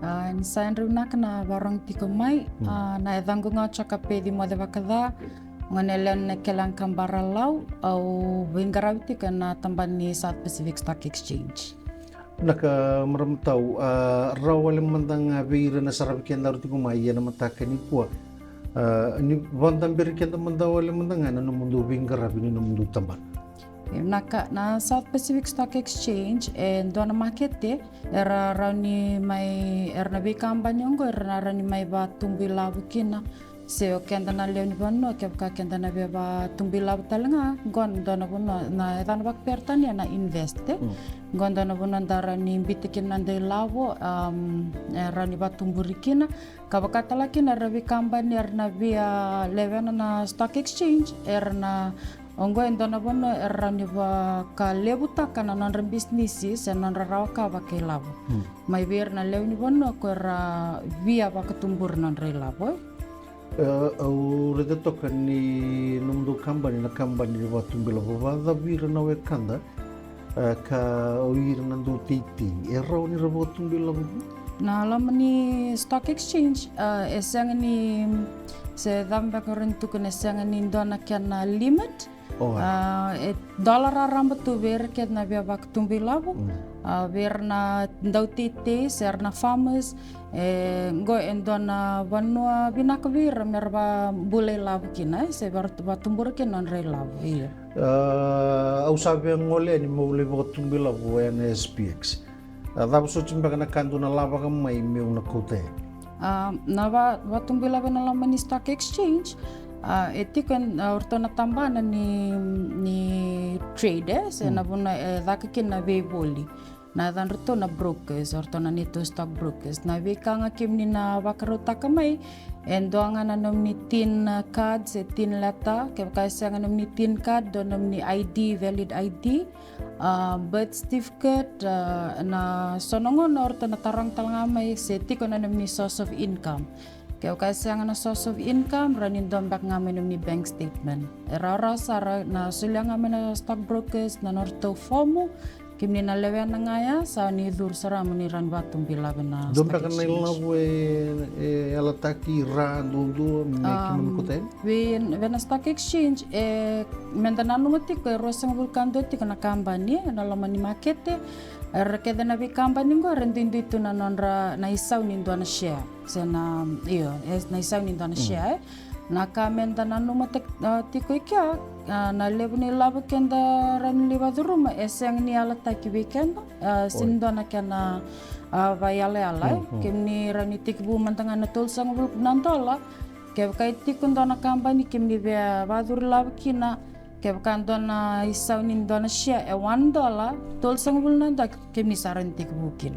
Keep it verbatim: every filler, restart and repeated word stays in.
A, ni sa yadra vinaka na vakarorogo tiko mai. A, na yacaqu ga o Jokapeci Moce Vakaca, gone yalewa ni Keleaga ka Baralau, au veiqaravi tiko ena tabana ni South Pacific Stock Exchange. Vinaka marama tau, a, rawa wale mada ga vei ira na saravi kedaru tiko mai ena mataka nikua. A, ni vakadaberi keda mada wale mada ga na nomudou veiqaravi ni nomudou tabana. Vinaka, na South Pacific Stock Exchange e dua na makete era rawa ni mai, era na veikabani oqo era na rawa ni mai vatubu ilavo kina. Se o keda na lewe ni vanua, kevaka keda na via vatubu ilavo tale ga, qo na dua na vanua, na yacana vakaperitania na invest, e. Qo na dua na vanua da rawa ni biuta kina na noda ilavo, am, e rawa ni vatuburi kina. Ka vaka tale kina era veikabani era na via lewena na stock exchange, era na, oqo e dua na vanua era rawa ni vakalevutaka na nodra bisinisi se nodra rawa ka vakailavo. Mai vei ira na lewe ni vanua ko era via vakatuburi nodra ilavo, e. E, au raica toka ni nomudou kabani na kabani ni vatubu ilavo. Vakacava ira na wekada, e, ka o ira na dau teitei, e rawa ni ra vakatubu ilavo? Na loma ni stock exchange, e, e sega ni, se cava beka o rawa ni tukuna, e sega ni dua na kena limit. A, e dola raraba tu vei ira kece na via vakatubu ilavo. A, vei ira na dau teitei se ira na farmers, e, qo e dua na vanua vinaka vei ira me ra vabula ilavo kina, e, se via ra vatubura kina nodra ilavo, io. A, au sa via gole yani meu lai vakatubu ilavo ena S P X. A, cava soti beka na ka dou na lavaka mai meu na kauta yani? A, na va, vatubu ilavo ena loma ni stock exchange, a, e tiko e, a, o ratou na tabana ni, ni trade, e, se na vanua e caka kina na veivoli. Na yacadratou na brokers, o ratou na neitou stock brokers. Na veika ga kemuni na vakarautaka mai, e dua ga na nomuni tin, a, card se tin letter, kevaka e sega nomuni tin card, dua nomuni I D, valid I D, a, birth certificate, a, na so na gauna o ratou na taroga tale ga mai se tiko na nomuni source of income. Kevaka e sega na source of income, rawa ni dua beka ga mai nomuni bank statement. E rawarawa sara, na solia ga mai na stock brokers na nodratou fomu, kemuni na lewena ga ya, sa ni curu sara mo ni rawa ni vatubu ilavo ena stock exchange. Dua beka na ilavo e, e yalataki, ra duadua me keimami kauta yani? Vei, vei na stock exchange, e, meda nanuma tiko e ruasagavulu ka dua tiko na kabani ena loma ni makete. Era kece na veikabani qo era duidui tu na nodra, na isau ni dua na share. Se na, io, e, na isau ni dua na share, e. Na ka meda nanuma tiko i kea, a, na levu ni ilavo keda rawa ni lai vacuruma e sega ni yalataki vei keda, a, sega ni dua na kena, a, vakaiyalayala, e. Kemuni rawa ni tekivu mada ga na tolusagavulu na dola. Kevaka e tiko dua na kabani kemuni via vacuru ilavo kina, kevaka dua na isau ni dua na share e one dollar, tolusagavulu na dola kemuni sa rawa ni tekivu kina.